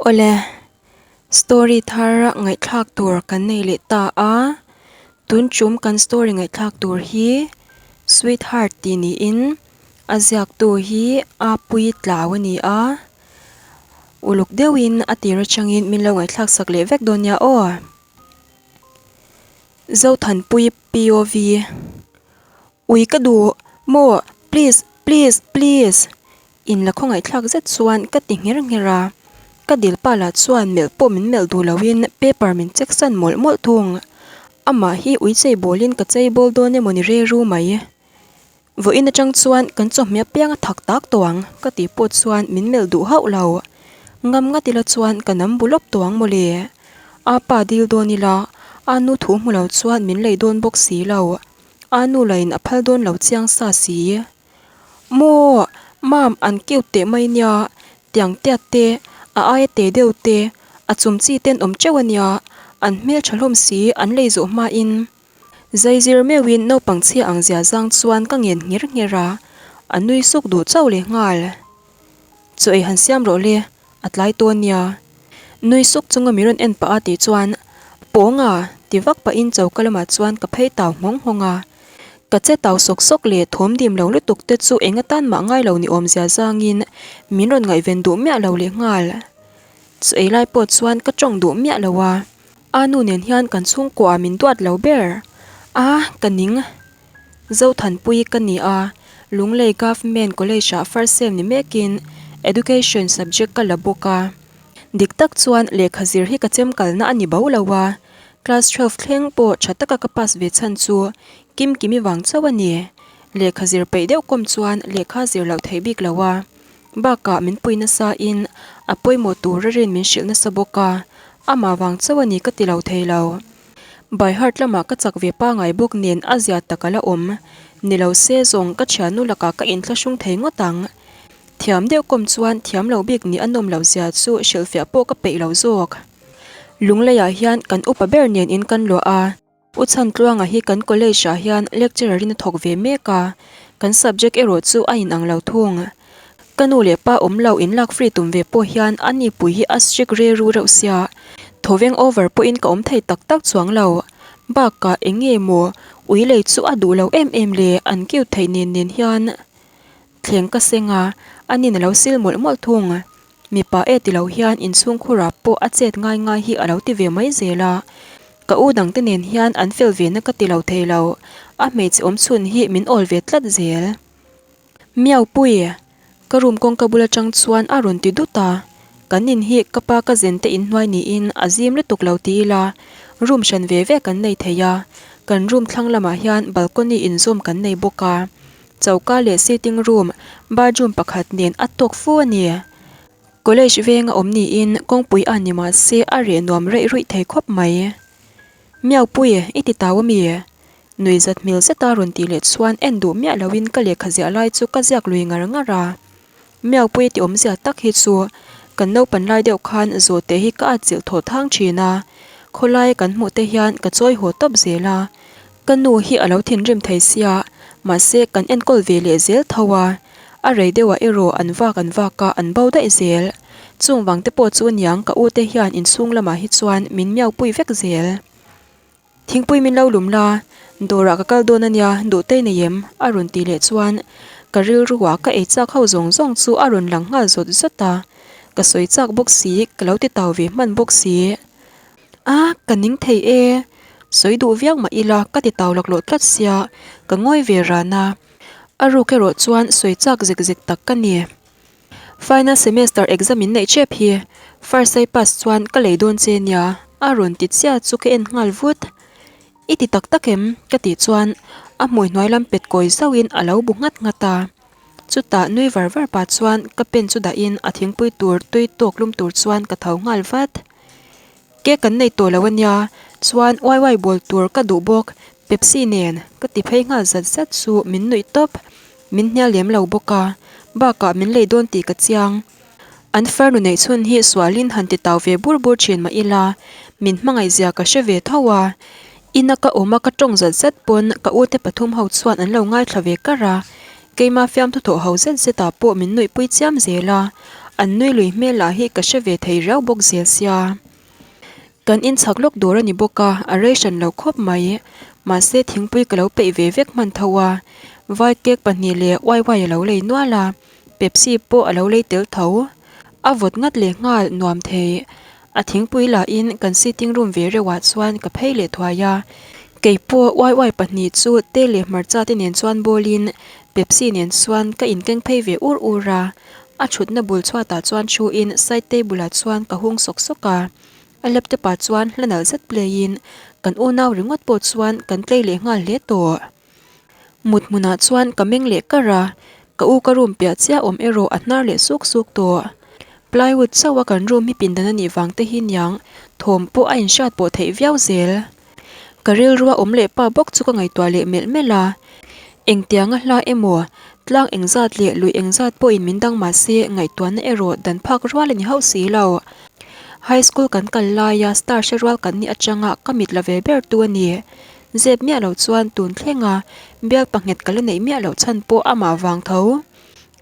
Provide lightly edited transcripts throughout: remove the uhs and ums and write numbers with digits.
Awle, story thar ngaihthlak tur kan nei leh ta a, tun tum kan story ngaihthlak tur hi Sweetheart tih niin a ziaktu hi Apuii Tlau a ni a, uluk deuhin a tir atangin min lo ngaihthlak sak leh vek dawn nia aw. Zothanpui POV Ui ka duh maw please please please in la khawngaihthlak zet chuan ka ti ngher ngher a, ka dil pa lah chuan melh pawh min melh duh loin paper min check san mawlh mawlh thung. Amah hi ui chei bawlin ka chei bawl dawn emaw ni re ru mai. Vawiin atang chuan kan chawhmeh apiang a thak tak tawh ang ka tih pawh chuan min melh duh hauh lo. Ngam ngat ila chuan ka nam bu lawp tawh ang mawle. A pa dil dawn ila a nu thu hmu lo chuan min lei dawn bawk si lo. A nu lahin a phal dawn lo chiang sa si. Maw! Mam an cute teh mai nia, tiang tiat te, a aia te deuh te, a chum chi ten awm teuh a nia, an hmeltha hlawm si an lei zawh hmain. Zaizir meuhin naupang chhia ang zia zang chuan ka ngen ngher ngher a, a nui suk duh chauh leh nghal. Chaw ei han siam rawh le, a tlai tawn nia. Nui suk chunga mi rawn en pah a tih chuan, Pawnga! ti vak pahin choka lamah chuan ka phei tau nghawng nghawng a. Ka che tau sawk sawk leh thawm dim lo lutuk te chu eng atan mah ngai lo ni awm zia zangin min rawn ngaihven duh miah lo leh nghal. Chaw ei lai pawh chuan ka tawng duh miah lo a. A nu nen hian kan chhungkuah min duat lo ber a, ka ning. Zothanpui ka ni a, Lunglei Government College ah first sem ni mekin Education subject ka la bawk a. Dik tak chuan lehkha zir hi ka chem kalna a ni bo lo a, class 12 thleng pawh tha taka ka pass ve chhan chu Kimkimi vang chauh a ni. Lehkha zir peih deuh kawm chuan lehkha zir loh theih bik lo a. Bakah min pui nasa in a pawimawh tur a rin min hrilh nasa bawk a, amah vang chauh a ni ka ti lo thei lo. By heart lamah ka chak ve pangai bawk nen a zia tak a la awm. Ni lo se zawng ka thiannu lakah ka inthlahrung thei ngawt ang. Thiam deuh kawm chuan thiam lo bik nih a nawm loh zia chu hrilhfiah pawh ka peih lo zawk. Lungleiah hian kan upa ber nen in kan luah a. U Chhantluanga hi kan college ah hian lecturer in a thawk ve mek a, kan subject erawh chu a inang lo thung. Ka nu leh pa awm lo in lak free tum ve pawh hian a nipui hi a strict re ru reuh sia, thawveng over pawhin ka awm thei tak tak chuang lo. Bakah eng nge maw ui lei chu a duh lo em em le an cute theih nen nen hian thleng ka seng a, a nin a lo sil mawlh mawlh thung. Mipa e ti lo hian inchhungkhurah pawh a chet ngai ngai hi a lo ti ve mai zel a. Ka u dangte nen hian an fel ve na ka ti lo thei lo. A hmeichhe awm chhun hi min awl ve tlat zel. Miaupui! Ka room kawngka bul atang chuan a rawn ti dut a. Kan in hi ka pa ka zen te inhnuai niin a zim lutuk lo ti ila room hran ve ve kan nei thei a. Kan room thlang lamah hian balcony inzawm kan nei bawk a. Choka leh sitting room, bathroom pakhat nen a tawk fu a ni. College venga awm niin kawngpui a ni mah se a reh nuam reih ruih thei khawp mai. Miaupui, i ti tau a mi? Nui zat hmel zeta rawn tih leh chuan en duh miah loin ka lehkha ziah lai chu ka ziak lui ngar ngar a. Miaupui ti awmzia tak hi chu kan naupan lai deuh khan zawhte hi ka atchilh thawh thang thin a, khawlai kan hmuh te hian ka chawi haw tawp zel a. Ka nu hi a lo thinrim thei sia, mahse kan enkawl ve leh zel tho a, a rei deuhah erawh an vak an vak a, an bo daih zel. Chung vang te pawh chu aniang ka u te hian inchhung lamah hi chuan min miaupui vek zel. Thingpui min lo lum la, dawrah ka kal dawn ania, duh te nei em? a rawn tih leh chuan ka rilruah ka ei chak ho zawng zawng chu a rawn lang nghal zawt zawt a, ka sawi chak bawk si, ka lo ti tau ve hman bawk si. A, ka ning thei e, sawi duh viau mah ila ka ti tau laklawh tlat sia, ka ngawi ve ran a, a ruk erawh chuan sawi chak zek zek tak ka ni. Final semester exam in neih tep hi, first I pass chuan ka lei dawn che nia, a rawn ti chiah chu ka en nghal vut. I ti tak tak em? ka tih chuan a hmui hnuai lam pet kawi zauhin a lo bu nghat nghat a. Chutah nui var var pah chuan ka pen chu dahin a thingpui tur tui tawk lum tur chuan ka tho nghal vat. Ke kan nei tawh lo ania, chuan uai uai bawl tur ka duh bawk, Pepsi nen ka ti phei nghal zat zat chu min nuih tawp, min hnial lem lo bawk a, bakah min lei dawn tih ka chiang. An farnu neih chhun hi sualin han ti tau ve bur bur thin mah ila, min hmangaih zia ka hre ve tho a. Ina ka awm a ka tawng zat zat pawn ka ute pathum ho chuan an lo ngaithla ve kar a, keima fiamthu thawh ho zet zetah pawh min nuihpui chiam zel a. An nui lui hmel lah hi ka hre ve thei riau bawk zel sia. Kan inchhak lawk dawr a ni bawk a, a rei hran lo khawp mai. Mahse thingpui ka lo peih ve vek hman tho a, vai cake pahnih leh uai uai a lo lei nual a, Pepsi pawh a lo lei tel tho. A vawt ngat leh nghal nuam thei. A thingpui lahin kan sitting room ve reuhah chuan ka phei leh thuai a, kei pawh uai uai pahnih chu te leh hmarcha te nen chuan bawlin Pepsi nen chuan ka inkeng phei ve ur ur a. A thutna bul chhuatah chuan thuin side table ah chuan ka hung sawk sawk a, a laptop ah chuan hla nalh zet play in kan unau ringawt pawh chuan kan tlei leh nghal hle tawh. Mut hmunah chuan ka meng leh kar a, ka u ka room piah chiah awm erawh a hnar leh suk suk tawh. Plywood chauh a kan room hi pindan a nih vang te hi niang thawm pawh a inhriat pawh theih viau zel. Ka rilrua awm leh pa bawk chu ka ngaihtuah leh melh melh a, engtianga hla emaw, tlang engzat leh lui engzat pawhin min dang mah se ngaihtuahna erawh dan phak rual a ni hauh si lo. High school kan kal laia star hre rual kan nih atanga ka mit la ve ber tu a ni. Zep miah lo chuan tun thlenga bial panghet ka la neih miah loh chhan pawh amah vang tho.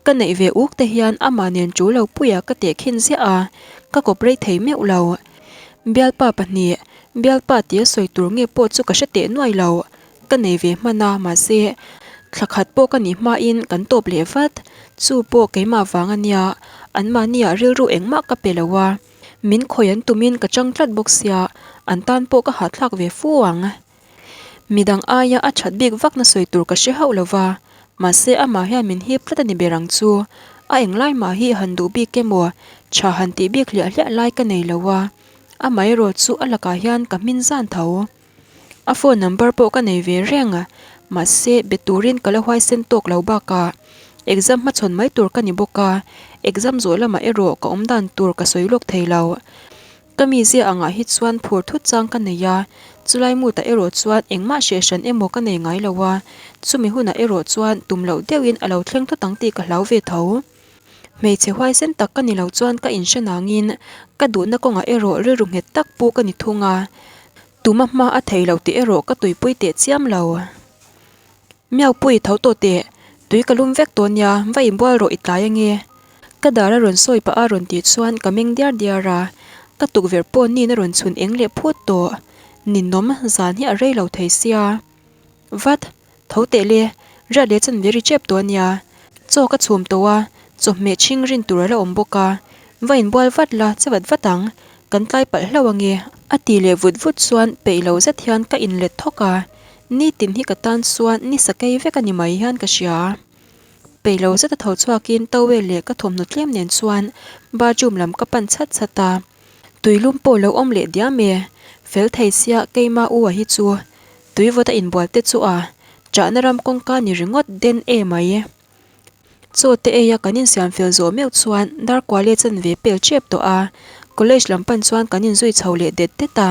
Ka neih ve uk te hian amah nen ṭul lo puia ka teh khin ziah a, ka kawp rei thei meuh lo. Bialpa pahnih, bialpa tia sawi tur nge pawh chu ka hre teh nuai lo. Ka nei ve hman a, mahse, thla khat pawh ka nih hmain kan tawp leh vat. Chu pawh keimah vang a nia, anmahniah rilru engmah ka pe lo a. Min khawi an tumin ka chang tlat bawk sia, an tan pawh ka hahthlak ve fu ang. Midang aia a that bik vakna sawi tur ka hre hauh lo va, mahse amah hian min hip tlat a ni ber ang chu. A englai mah hi han duh bik emaw, tha han tih bik hliah hliah lai ka nei lo a, amaherawh chu a lakah hian ka hmin zan tho. A phone number pawh ka nei ve reng a, mahse be turin ka la huaisen tawk lo bakah exam hmachhawn mai tur ka ni bawk a, exam zawh lamah erawh ka awmdan tur ka sawi lawk thei lo. Ka mizia angah hi chuan phur thut chang ka nei a, chulai mutah erawh chuan engmah hreh hran emaw ka nei ngai lo a, chumi hunah erawh chuan tum loh deuhin a lo thleng thut ang tih ka hlau ve tho. Hmeichhe huaisen tak ka ni lo chuan ka inhre nangin ka duhna kawngah erawh rilru nghet tak pu ka ni thung a, tuma hma a thei lo tih erawh ka tuipui teh chiam lo. Miaupui tho tawh teh, tui ka lum vek tawh nia, va inbual rawh i tlai ange. Ka dar a rawn sawi pah a rawn tih chuan ka meng diar diar a, ka tukverh pawh nin a rawn chhun eng leh phut tawh. Ninawm, zan hi a rei lo thei sia. Vat, tho teh le, riat leh chanve ri tep tawh ania. Chaw ka chhum tawh a, chawhmeh chhing rin tur a la awm bawk a. Va inbual vat la, che vat vat ang, kan tlai palh hlauh ange. A ti leh vut vut chuan peih lo zet hian ka inlet thawk a. Nitin hi ka tan chuan ni sakei vek a ni mai hian ka hria. Peih lo zeta tho chhuakin towel leh ka thawmhnaw tlem nen chuan bathroom lam ka pan chhat chhat a. Tuilum pawh lo awm leh diam e, fel thei sia keima u a hi chu. Tui vawt a inbual te chu a, chahna ram kawngka ni ringawt den e mai. Chaw te eia kan insiam fel zawh meuh chuan Darkuale chanve pel tep tawh a, college lam pan chuan kan inzui chho leh det det a.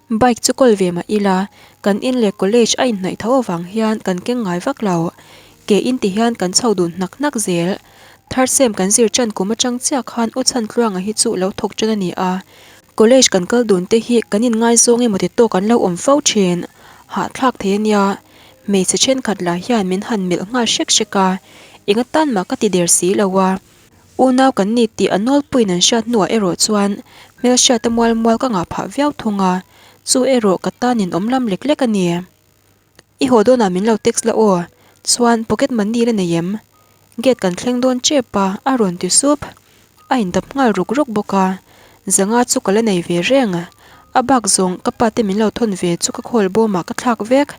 Bike chu kawl ve mah ila, kan in leh college a inhnaih tho avang hian kan keng ngai vak lo. Ke in ti hian kan chho dun hnak hnak zel. Third sem kan zir tan kum atang chiah khan U Chhantluanga hi chu lo thawk tan a ni a. College kan kal dun te hi kan inngaizawng emaw ti tawk an lo awm fo thin. Hahthlak thei a nia. Hmeichhe thenkhat lah hian min han melh nghal hrek hrek a, eng atan mah ka ti der si lo a. Unau kan ni tih a nawlpuiin an hriat hnuah erawh chuan hmelhriata mual mual ka ngah phah viau thung a, chu erawh ka tan in awm lam lek lek a ni. I haw dawnah min lo text la aw, chuan pocket money la nei em? Gate kan thleng dawn tep a, a rawn ti sup. A indap nghal ruk ruk bawk a, zanga chu ka la nei ve reng. A bak zawng ka pa te min lo thawn ve chu ka khawl bawmah ka thlak vek.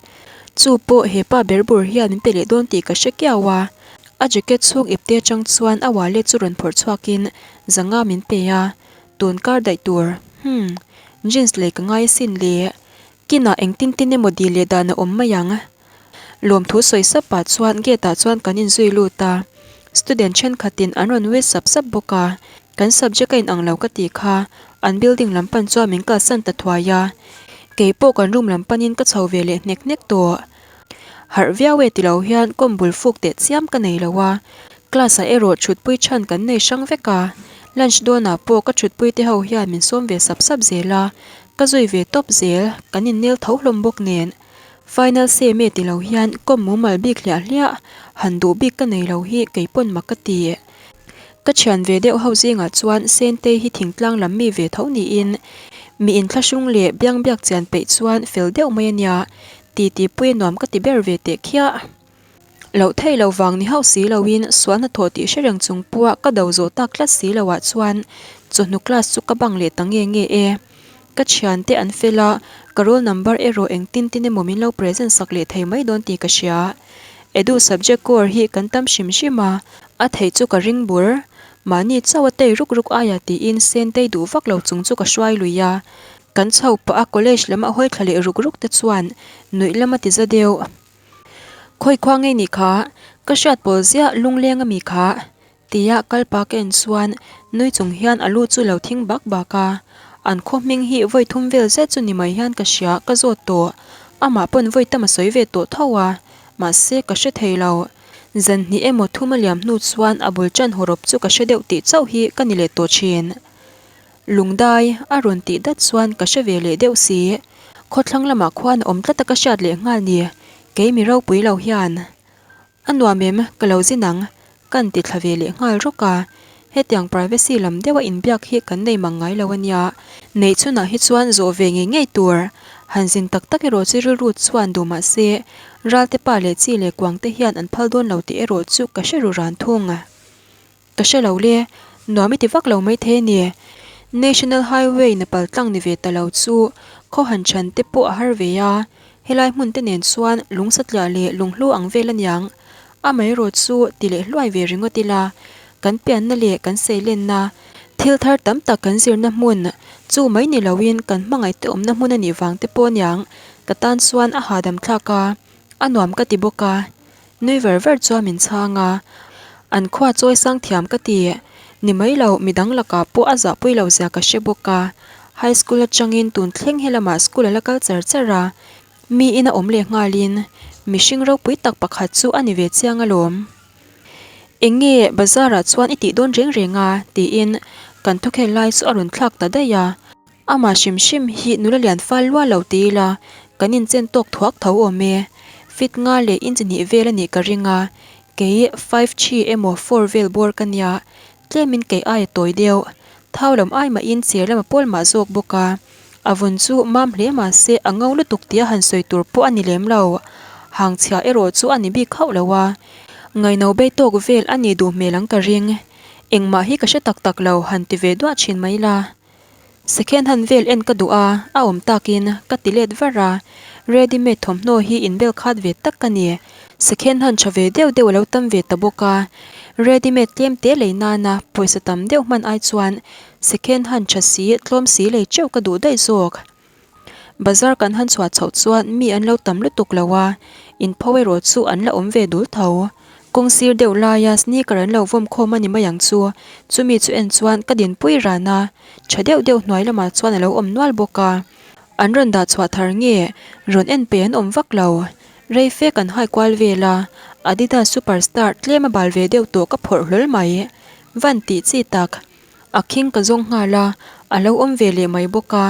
Chu pawh he pa ber bur hian min pe leh dawn tih ka hre kiau a. A jacket chhung ipte atang chuan a wallet chu rawn phawrh chhuakin zanga min pe a, tun kar daih tur. Hmm, jeans lei ka ngai asin le. Kinah engtin tin emaw dil leh dan a awm mai ang. Lawmthu sawi sap pah chuan gate ah chuan kan inzui lut a, student thenkhatin an rawn wait sap sap bawk a, kan subject a inang lo ka tih kha an building lam pan chuan min kalsan ta thuai a, keipawh kan room lam panin ka chho ve leh hnek hnek tawh. Harh viau e tilo hian kawm bul fuk teh chiam ka nei lo a, class ah erawh thutpui chhan kan nei hrang vek a, lunch dawnah pawh ka thutpui te ho hian min sawm ve sap sap zel a, ka zui ve tawp zel, kan innel tho hlawm bawk nen. Final sem e ti lo hian kawm mumal bik hliah hliah han duh bik ka nei lo hi kei pawn mak ka ti. Ka thian ve deuh ho zingah chuan Sentei hi thingtlang lam mi ve tho niin mi inthlahrung leh biang biak chian peih chuan fel deuh mai a nia, titi pui nuam ka ti ber ve teh khiah. Loh theih lo vang ni hauh si loin sual hnathawh tih hre reng chung pawha ka do zawh tak tlat si loah chuan chawhnu class chu ka bang leh ta nge nge e. Ka thiante an fel a, ka roll number erawh engtin tin emaw min lo present sak leh thei mai dawn tih ka hria. Edu subject core hi kan tam hrim hrim a, a theih chu ka ring bur. Mahni chauh a tei ruk ruk aia tiin Sentei duh vak lo chung chu ka hruai lui a. Kan chho pah a college lam a hawi thla leh ruk ruk te chuan nuih lam a ti za deuh. Khawi khua ngei nih kha, ka hriat pawl ziah lungleng a mi kha, tia kal pa ka en chuan nui chung hian a lu chu lo thing bak bak a. An khaw hming hi vawi thum vel zet chu ni mai hian ka hria ka zawt tawh. Amah pawn vawi tam a sawi ve tawh tho a, mahse ka hre thei lo. Zan hnih emaw thum a liam hnu chuan a bul tan hawrawp chu ka hre deuh tih chauh hi ka ni leh tawh thin. Lungdai a rawn tih dat chuan ka hre ve leh deuh si. Khawthlang lamah khuan a awm tlat a ka hriat leh nghal ni, kei mi ropui lo hian. A nuam em, ka lo zin ang, kan ti thla ve leh nghal rawk a. Hetiang privacy lam deuha inbiak hi kan nei mang ngai lo a nia. Neih chhunah hi chuan zawh ve ngei ngei tur. Han zin tak tak erawh chu rilru chuan duh mah se, Ralte pa leh chi leh kuang te hian an phal dawn lo tih erawh chu ka hre ru ran thung. Ka hre lo le, nuam i ti vak lo maithei a ni. National Highway na pal tlang ni ve ta lo chu khaw han chhan te pawh a har ve a, helai hmun te nen chuan lung satliah leh lunghlu ang vel a niang. Amaherawh chu ti leh hluai ve ringawt ila, kan pianna leh kan seilenna, thil thar tam tak kan zirna hmun, chu mai ni loin kan hmangaihte awmna hmun a nih vang te pawh a niang, ka tan chuan a hahdam thlak a, a nuam ka ti bawk a. Nui ver ver chuan min chhang a, an khua chawi sang thiam ka ti. Ni mai lo, midang lakah pawh a zahpui lo zia ka hre bawk a. High school atangin tun thleng he lamah school a la kal char char a, mi ina awm leh nghalin mihring ropui tak pakhat chu a ni ve chiang alawm. Eng nge bazar ah chuan i tih dawn reng reng a? tiin kan thukhel lai chu a rawn thlak ta daih a. Amah hrim hrim hi nula lian fal lua lo ti ila, kan inchen tawk thuak tho awm e. Fit nga leh inch hnih vel a nih ka ring a, kei 5 three emaw four vel bawr ka nia, tlemin kei aia tawi deuh. Thau lam ai mahin chair lama pawl mah zawk bawk a, a vun chu mam hle mah se a ngo lutuk tia han sawi tur pawh a ni lem lo. Hangchhia erawh chu a ni bik hauh lo a, ngaino bei tawk vel a nih duh hmel ang ka ring. Engmah hi ka hre tak tak lo han ti ve duah thin mai la. Second hand vel en ka duh a, a awm takin ka ti let var a, ready made thawmhnaw hi inbel khat ve tak ka ni. Second hand tha ve deuh deuh a lo tam ve ta bawk a, ready made tlem te lei nana pawisa tam deuh hman ai chuan second hand tha si tlawm si lei teuh ka duh daih zawk. Bazar kan han chhuah chhoh chuan mi an lo tam lutuk lo a, inpho erawh chu an la awm ve dul tho. Kawng sir deuh laia sneaker an lo vawm khawm a ni mai ang chu, chumi chu en chuan ka dinpui ran a, tha deuh deuh hnuai lamah chuan a lo awm nual bawk a. An rawn dah chhuah thar nge rawn en pe an awm vak lo. Rei fe kan hai kual vel a, Adidas Superstar tlem a bal ve deuh tawh ka phawrh hlawl mai. Van tih chi tak. A khing ka zawng nghal a, a lo awm ve leh mai bawk a.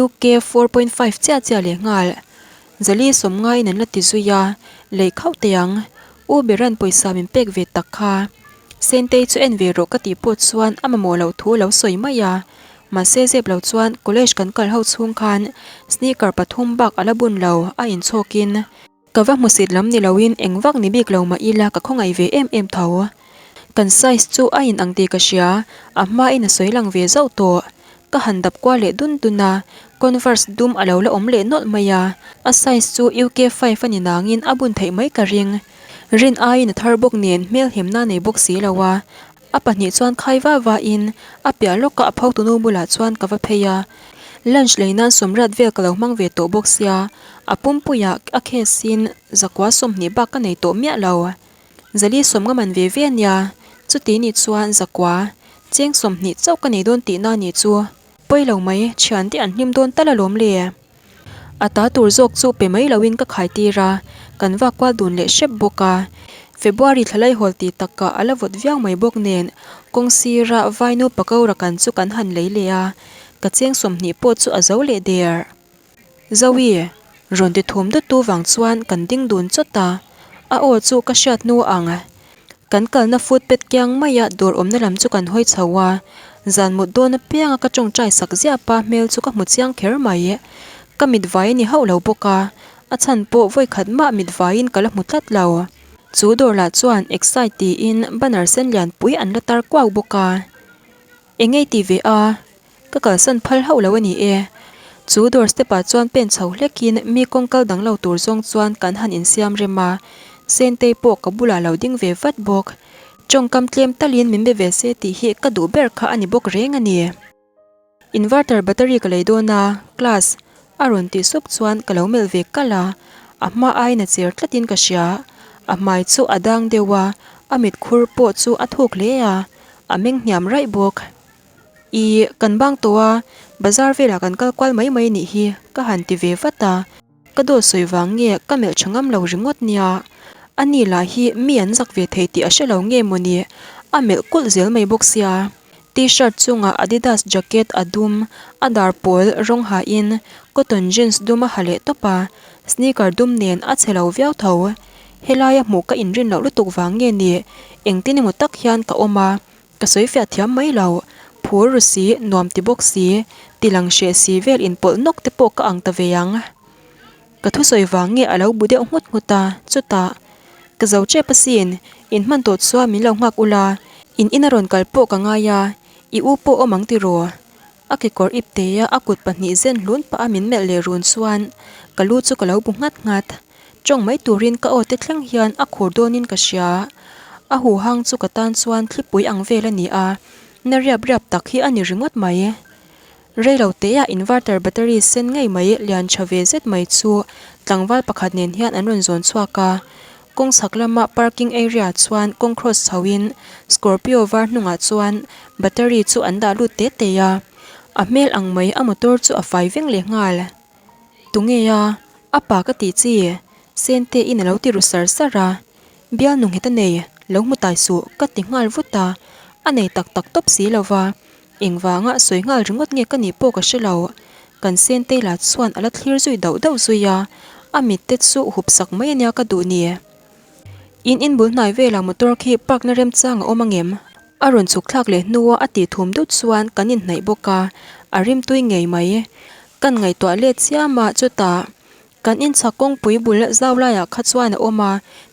UK 4.5 chiah chiah leh nghal. Zali sawm ngaiin an la ti zui a, lei khauh teh ang. U Beran pawisa min pek ve tak kha. Sentei chu en ve rawh ka tih pawh chuan a mamawh loh thu a lo sawi mai a. Mahse zep lo chuan college kan kal ho chhung khan sneaker pathum bak a la bun lo a inchhawkin. Ka va hmusit lam ni loin eng vak ni bik lo mah ila ka khawngaih ve em em tho. Kan size chu a in ang tih ka hria, a hmain a sawi lang ve zauh tawh. Ka han dap kual leh dun dun a, Converse dum a lo la awm leh nawlh mai a, a size chu UK five a ni nangin a bun theih mai ka ring. Rin aiin a thar bawk nen hmel hemna nei bawk si lo a, A pahnih chuan khai va va in a piah lawkah a photunu bulah chuan ka va phei a, lunch lei nan sawmriat vel ka lo hmang ve tawh bawk sia, a pumpuiah a case in zakua 20 bak ka nei tawh miah lo. Zali sawm nga man ve ve a nia, chuti nih chuan zakua cheng 20 chauh ka nei dawn tihna a nih chu. Pawi lo mai, thiante an hlim dawn tal alawm le. A ta tur zawk chu pe mai loin ka khai tir a, kan vak kual dun leh hrep bawk a. February thla laihawl tih takah a la vawt viau mai bawk nen kawng sira vainu pakora kan chu kan han lei leh a, ka cheng 20 pawh chu a zo leh der. Zoe, rawn ti thum dut tu vang chuan kan ding dun chawt a, a aw chu ka hriat hnu ang. Kan kalna footpath kiang maia dawr awmna lam chu kan hawi chho a, zan mut dawn apianga ka tawngtai sak ziah pa hmel chu ka hmu chiang kher mai. Ka mit vai a ni hauh lo bawk a, a chhan pawh vawi khat mah mit vaiin ka la hmu tlat lo. Chu dawr lah chuan Excite tiin banner sen lian pui an la tar kuau bawk a. Eng ei ti ve a? Ka kalsan phal hauh lo a ni e. Chu dawr step ah chuan pen chho hlekin mi kawng kal dang lo tur zawng chuan kan han insiam rem a, Sentei pawh ka bulah lo ding ve vat bawk. Tawngkam tlem talin min be ve se tih hi ka duh ber kha a ni bawk reng a ni. Inverter battery ka lei dawn a, class a rawn tih sup chuan ka lo melh ve kalh a, a hma aiin a cher tlatin ka hria. A hmai chu a dang deuh a, a mit khur pawh chu a thuk hle a, a meng hniam raih bawk. Ih, kan bang tawh a, bazar velah kan kal kual mai mai nih hi, ka han ti ve vat a. Ka dawt sawi vang nge ka melh tha ngam lo ringawt nia. A ni lah hi mi an zak ve thei tih a hre lo nge mawni, a melh kulh zel mai bawk sia. T-shirt chungah Adidas jacket a dum, a dar pawl rawng hain cotton jeans dum a ha leh tawp a, sneaker dum nen a chhe lo viau tho. Helaia hmuh ka inrin loh lutuk vang nge ni, engtin emaw tak hian ka awm a. Ka sawi fiah thiam mai lo, phur ru si, nuam ti bawk si, ti lang hreh si vel inpawlh nawk te pawh ka ang ta ve ang. Ka thusawi vang nge a lo bu deuh nghut nghut a, chutah, Ka zo tep asin, in hman tawh chuan min lo nghak ula, in ina rawn kal pawh ka ngai a, i u pawh awm ang tiraw? A kekawr ip teia a kut pahnih zen hlun pah a min melh leh run chuan ka lu chu ka lo bu nghat nghat. Tawng mai turin ka aw te thleng hian a khur dawnin ka hria. A huhang chu ka tan chuan thlipui ang vel a ni a, na riap riap tak hi a ni ringawt mai. Reilo teah inverter battery sen ngei mai lian tha ve zet mai chu tlangval pakhat nen hian an rawn zawn chhuak a. Kawng chhak lama parking area chuan kawng cross chhoin Scorpio var hnungah chuan battery chu an dah lut te te a. A hmel ang mai a motor chu a fai veng leh nghal. Tunge a? A pa ka tih chi? Sente in a lo ti ru sar sar a. Bialnu nghet a nei, lo hmu tai suh ka ti nghal vut a. A nei tak tak tawp si lo va. Engvanga sawi nghal ringawt nge ka nih pawh ka hre lo. Kan Sentei lah chuan a la thlir zui dauh dauh zui a, a mit te chu hup sak mai ania ka duh ni. In in bul hnai velah motor khi park na remchang a awm angem? A rawn chhuk thlak leh hnua a tih thum dut chuan kan inhnaih bawk a, a rimtui ngei mai. Kan ngaihtuah let chiam a, chutah kan inchhak kawngpui bul zau laiah kha chuan a awm a,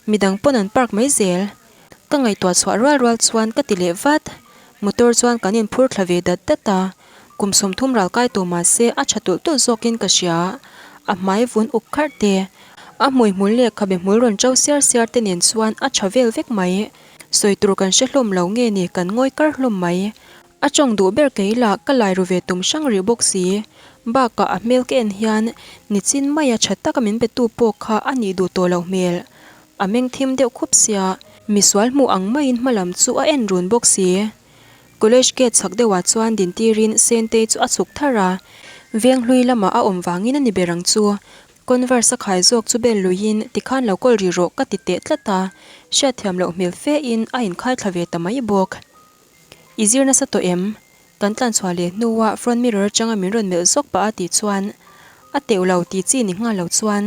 midang pawn an park mai zel. Ka ngaihtuah chhuah rual rual chuan ka ti leh vat. Motor chuan kan inphur thla ve dat dat a, kum 30 ral kai tawh mah se a tha tulh tulh zawkin ka hria. A hmai vun uk kharh te, a hmui hmul leh khabe hmul rawn ṭo siar siar te nen chuan a tha vel vek mai. Sawi tur kan hre hlawm lo nge ni kan ngawi kar hlawm mai. A tawng duh ber kei lah ka lai ru ve tum hrang rih bawk si. Bakah a hmel ka en hian nichin maia tha taka min betu pawh kha a nih duh tawh loh hmel. A meng thim deuh khup sia, misual hmuh ang maiin hmalam chu a en run bawk si. College gate chhak deuhah chuan dintirin Sentei chu a chhuk thar a, Venghlui lamah a awm vangin a ni ber ang chu. Converse a khai zawk chu bel luiin tikhan lo kawl ri rawh ka ti teh tlat a, hriatthiam loh hmel fe in a inkhai thla ve ta mai bawk. I zir nasa tawh em? Kan tlan chhuah leh hnua front mirror atanga min rawn melh zawk pah a tih chuan a teuh lo tih chi ni nghal lo chuan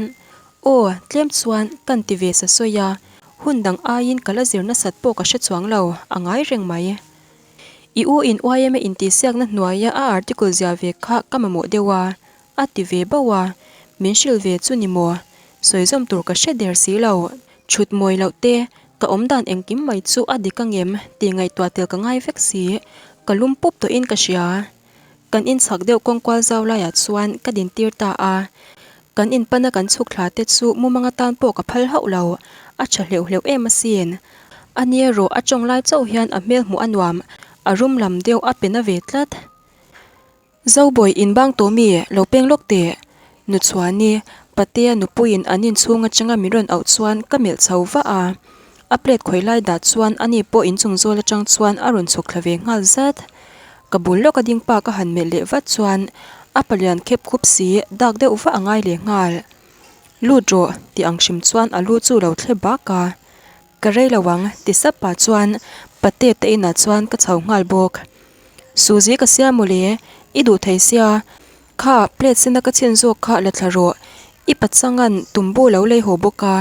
aw tlem chuan kan ti ve sa sawi a, hun dang aiin ka la zir nasat pawh ka hre chuang lo, a ngai reng mai. I u in YMA intihsiakna hnuaia a article zia ve kha ka mamawh deuh a, A ti ve bauh a, min hrilh ve chu ni maw? Sawi zawm tur ka hre der si lo. Chhut mawi loh te, ka awm dan engkim mai chu a dik angem tih ngaihtuah tel ka ngai vek si. Ka lum pup tawhin ka hria. Kan inchhak deuh kawngkual zau laiah chuan ka dintir ta a. Kan inpana kan chhuk thla te chu mumang atan pawh ka phal hauh lo. A tha hleuh hleuh em asin. A ni erawh a tawng lai chauh hian a hmel hmuh a nuam, a rum lam deuh a pe na ve tlat. Zobawi inbang tawh mi lo peng lawk teh. Nuchhuani, Patea nupuiin an inchhung atanga min rawn auh chuan ka melh chho vah a. A plate khawih lai dah chuan ani pawh inchung zawl atang chuan a rawn chhuk thla ve nghal zat. Ka bul lawka ding pa ka han melh leh vat chuan a palian khep khup si dak deuh vah a ngai leh nghal. Lut rawh tih ang hrim chuan a lu chu lo thlep bak a. Ka rei lo ang, ti sap pah chuan Pate te inah chuan ka chho nghal bawk. Suzi ka sia mawle, i duh thei sia, kha plate sena ka chhin zawk kha la thla rawh, i pachangan tumbu lo lei haw bawk a,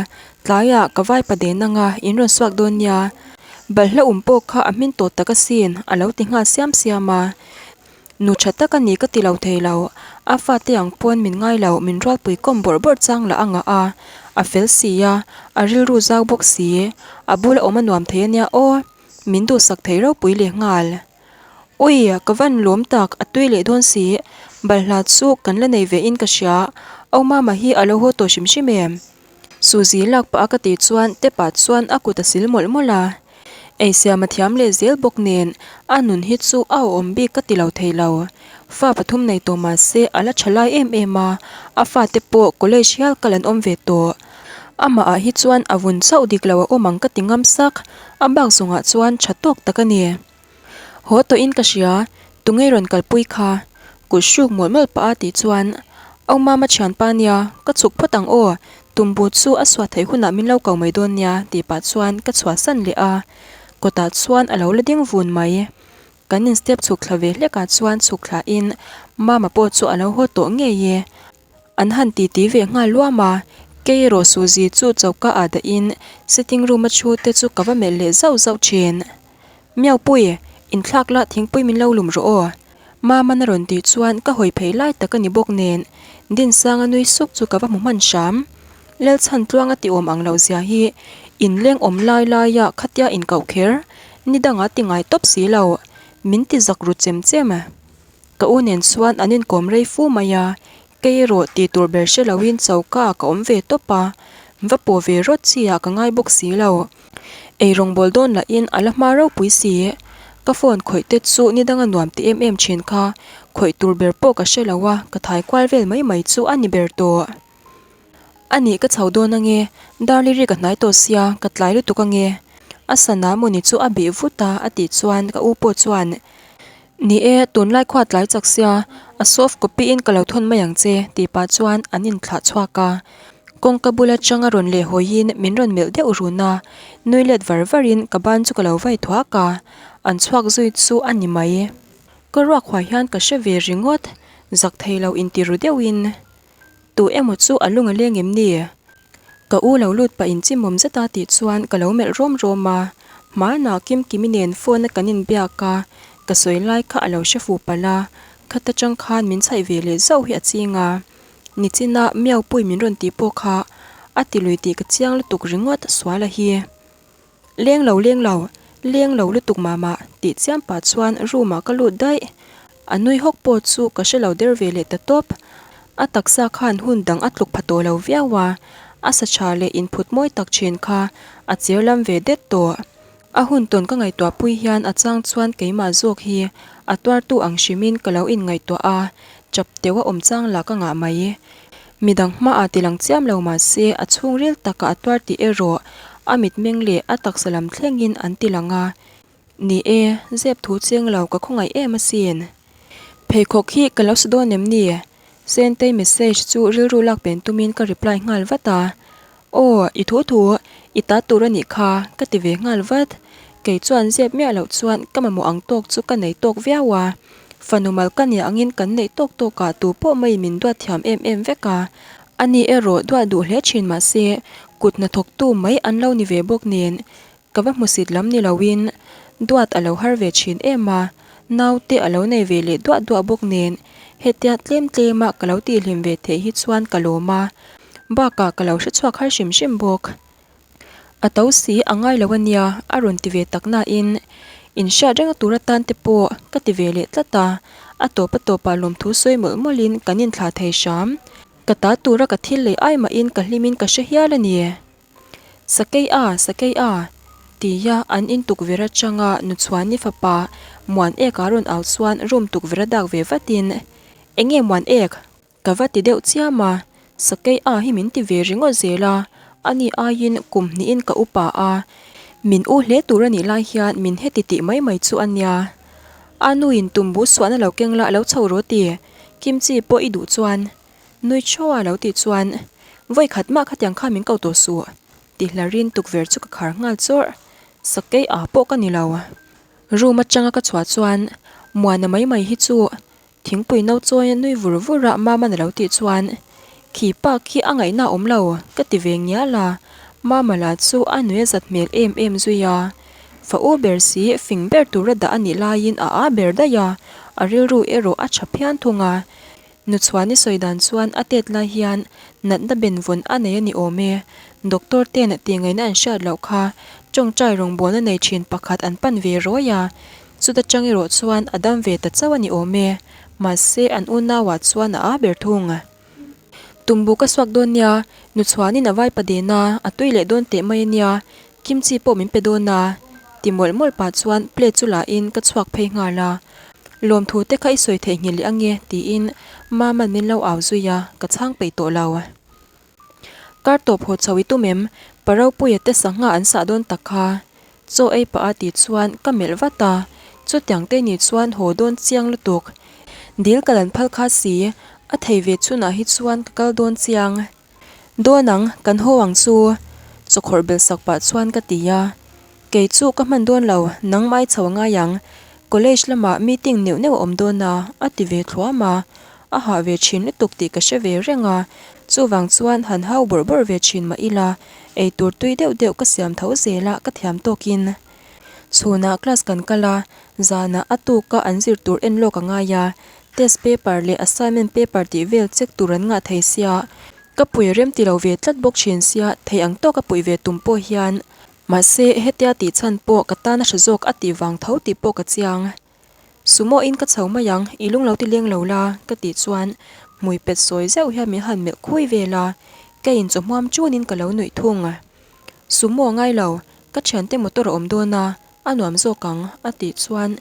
tlaiah ka vaipa den anga in rawn suak dawn nia. Balhla um pawh kha a hmin tawh tak asin, a lo ti nghal siam siam a. Nu tha tak a ni ka ti lo thei lo, a fate ang pawn min ngai lo, min rualpui kawm bawrh bawrh chang lah a ngah a, a fel si a, a rilru zau bawk si, a bula awm a nuam thei a nia aw, min duhsak thei ropui leh nghal. Ui, ka van lawm tak, a tui leh dawn si, balhla chu kan la nei ve in ka hria, Au Mama hi a lo haw tawh hrim hrim em? Suzy lak pah a ka tih chuan Tepa chuan a kut a sil mawlh mawlh a. Eisiam a thiam leh zel bawk nen a nun hi chu a awm bik ka ti lo thei lo. Fa pathum nei tawh mah se a la tha lai em em a, a fate pawh college hial kal an awm ve tawh. Amah ah hi chuan a vun chauh dik lo a awm ang ka ti ngam sak, a bak zawngah chuan tha tawk tak a ni. Haw tawhin ka hria, tunge rawn kalpui kha? Kut hruk mawlh mawlh pah a tih chuan, Au mama thianpa nia, ka chhuk phawt ang aw, tumbu chu a suah theih hunah min lo ko mai dawn nia tih pah chuan ka chhuahsan leh a, kawtah chuan a lo la ding vun mai. Kan in step chhuk thla ve hlekah chuan chhuk thlahin mama pawh chu a lo haw tawh ngei e. An han titi ve nghal luam a, kei erawh Suzy chu choka ah dahin sitting room a thu te chu ka va melh leh zauh zauh thin. Miaupui, inthlak la thingpui min lo lum rawh aw. Mama na rawn tih chuan ka hawi phei lai tak a ni bawk nen, Dinsanga nui suk chu ka va hmu hman hram. Lalchhan tluanga ti awm ang loh zia hi inleng awm lai laia khatia inkauh kher, ni dangah ti ngai tawp si lo, min ti zak ru chem chem. Ka u nen chuan an inkawm rei fu mai a, Kei erawh tih tur ber hre loin choka ah ka awm ve tawp a, va pawh ve rawt chi ah ka ngai bawk si lo. Ei rawngbâwl dawn lahin a la hma ropui si. Ka phone khawih te chu ni danga nuam ti em em thin kha, khawih tur ber pawh ka hre lo a, ka thai kual vel mai mai chu a ni ber tawh. A nih ka chho dawn ange, Darliri ka hnai tawh sia, ka tlai lutuk ange. A sana mawni chu a bih vut a, a tih chuan ka u pawh chuan, Ni e, tunlai khua tlai chak sia, a soft copy in ka lo thawn mai ang che, tih pah chuan an inthlah chhuak a. Kawngka bul atanga rawn leh hawiin min rawn melh deuh run a, nui let var varin ka ban chu ka lo vai thuak a, an chhuak zui chu a ni mai. Ka ruak huai hian ka hre ve ringawt, zak thei lo inti ru deuhin. Tu emaw chu a lung a leng em ni? Ka u lo lut pah inchimawm zet a tih chuan ka lo melh rawm rawm a, hmanah Kimkimi nen phone a kan inbiak a, ka sawi lai kha a lo hre fu palh a, khata tang khan min chhaih ve leh zauh hi a ching a. Nichina Miaupui min rawn tih pawh kha a ti lui tih ka chiang lutuk ringawt sual a hi. Leng lo leng lo, leng lo lutuk mah mah tih chiam pah chuan room ah ka lut daih. A nui hawk pawh chu ka hre lo der ve leh ta tawp. A taksa khan hun dang a tluk pha tawh lo viau a, a sa tha leh inphut mawi tak thin kha a cher lam ve det tawh. A hun tawn ka ngaihtuah pui hian a chang chuan keimah zawk hi a tuartu ang hrimin ka lo inngaihtuah a, chap teuh a awm chang lah ka ngah mai. Midang hmaah ti lang chiam lo mah se a chhungril takah a tuar tih erawh a mitmeng leh a taksa lam thlengin an ti lang a. Ni e, zep thu cheng lo ka khawngaih em asin. Pheikhawk hi ka lo sa dawn em ni? Sentei message chu rilru lak pen tumin ka reply nghal vat a. Aw, i thu thu, i ta tur a nih kha, ka ti ve nghal vat. Kei chuan zep miah loh chuan ka mamawh ang tawk chu ka nei tawk viau a. Fanu mal ka nia angin kan neih tawk tawkah tu pawh mai min duat thiam em em vek a. Ani erawh duat duh hle thin mah se, kut hnathawktu mai an lo ni ve bawk nen, Ka va hmusit lam ni loin duat a lo har ve thin em a, naute a lo nei ve leh duah duah bawk nen hetia tlem tlema ka lo tihhlim ve theih hi chuan ka lawm a, bakah ka lo hrechhuak har hrim hrim bawk. A to si a ngai lo ania a rawn ti ve tak nain inhriat reng tur atan te pawh ka ti ve leh tlat a, a tawp a tawpah lawmthu sawi mawlh mawlhin kan inthlah thei hram. Ka ta tura ka thil lei ai mahin ka hlimin ka hre hial a ni. Sakei a, sakei a! Tia an in tukverh atanga Nuchhuani fapa Muan Ek a rawn au chuan room tukverh a dak ve vatin, Enge Muan Ek? Ka va ti deuh chiam a, Sakei a hi min ti ve ringawt zel a, ani aiin kum hnihin ka upa a, min u hle tur a nih lai hian min heti tih mai mai chu a nia. A nuin tumbu suahna lo keng la lo chho rawh ti, kimchi pawh i duh chuan. Nui chaw a lo tih chuan, Vawi khat mah khatiang kha min ko tawh suh, ti hlarin tukverh chu ka khar nghal chawrh. Sakei a pawh ka ni lo. Room atanga ka chhuah chuan, Muana mai mai hi chu thingpui no chawi a nui vur vur a Mama'n a lo tih chuan, Khi pa khi a ngaihna a awm lo, ka ti ve ngial a. Mama lah chu a nui a zat hmel em em zui a. Fa u ber si fing ber tura dah a nih laiin a â ber daih a, a rilru erawh a tha phian thung a. Nuchhuani sawi dan chuan a tet lai hian natna benvawn a nei a ni awm e. Doctor ten tihngaihna an hriat loh kha tawngtai rawngbawlna nei thin pakhat an pan ve rawi a, chuta tang erawh chuan a dam ve ta chauh a ni awm e. Mahse an unauah chuan a â ber thung. Tumbu ka suak dawn nia, Nuchhuanin a vaipa den a, a tui leh dawn teh mai a nia, Kimchi pawh min pe dawn a, ti mawlh mawlh pah chuan plate chu la in ka chhuak phei nghal a. Lawmthu te kha i sawi theihnghilh leh ange tiin Mama'n min lo au zui a, ka chhang peih tawh lo. Kar tawp haw chho i tum em? Pa Ropuia te sangha an sah dawn tak kha. Chaw ei pah a tih chuan ka melh vat a, chutiang te ni chuan haw dawn chiang lutuk. Dil kal an phal kha si, a thei ve chhunah hi chuan ka kal dawn chiang. Dawn ang, kan haw ang chu, chawkhawrh bel sak pah chuan ka ti a. Kei chu ka hman dawn lo, nangmai chho a ngai ang. College lamah meeting neuh neuh a awm dawn a, a ti ve thluam a. A hah ve thin lutuk tih ka hre ve reng a, chuvang chuan han hau bawrh bawrh ve thin mah ila, eitur tui deuh deuh ka siam tho zel a ka thiam tawkin. Chhunah class kan kal a, zanah a tuka an zir tur en lawk a ngai a, Test paper leh assignment paper tih vel check tur an ngah thei sia, ka pui rem ti lo ve tlat bawk thin sia, thei ang tawk a puih ve tum pawh hian. Mahse, hetia tih chhan pawh ka tan a hre zawk a tih vang tho tih pawh ka chiang. Sumo in ka chho mai ang, i lung lo ti leng lo la, ka tih chuan hmui pet sawi zeuh hian min han melh khui vel a, ka inchawhmuam chunin ka lo nuih thung. Sumo a ngai lo, ka thiante motor a awm dawn a, A nuam zawk ang, a tih chuan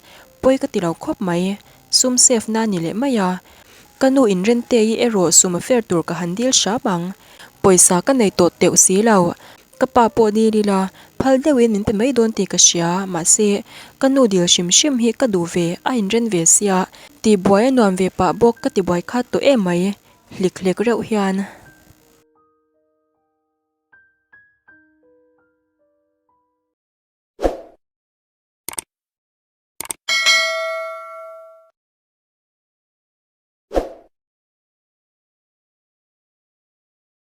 pawi ka ti lo khawp mai. Sum save na ni leh mai a. Ka nu inrentei erawh sum a fair tur ka han dil hram ang. Pawisa ka nei tawh teuh si lo. Ka pa pawh dil ila, phal deuhin min pe mai dawn tih ka hria. Mahse, ka nu dil hrim hrim hi ka duh ve, a inren ve sia. Tihbuai a nuam ve pah bawk ka tibuai khat tawh em mai. Hlik hlek reuh hian.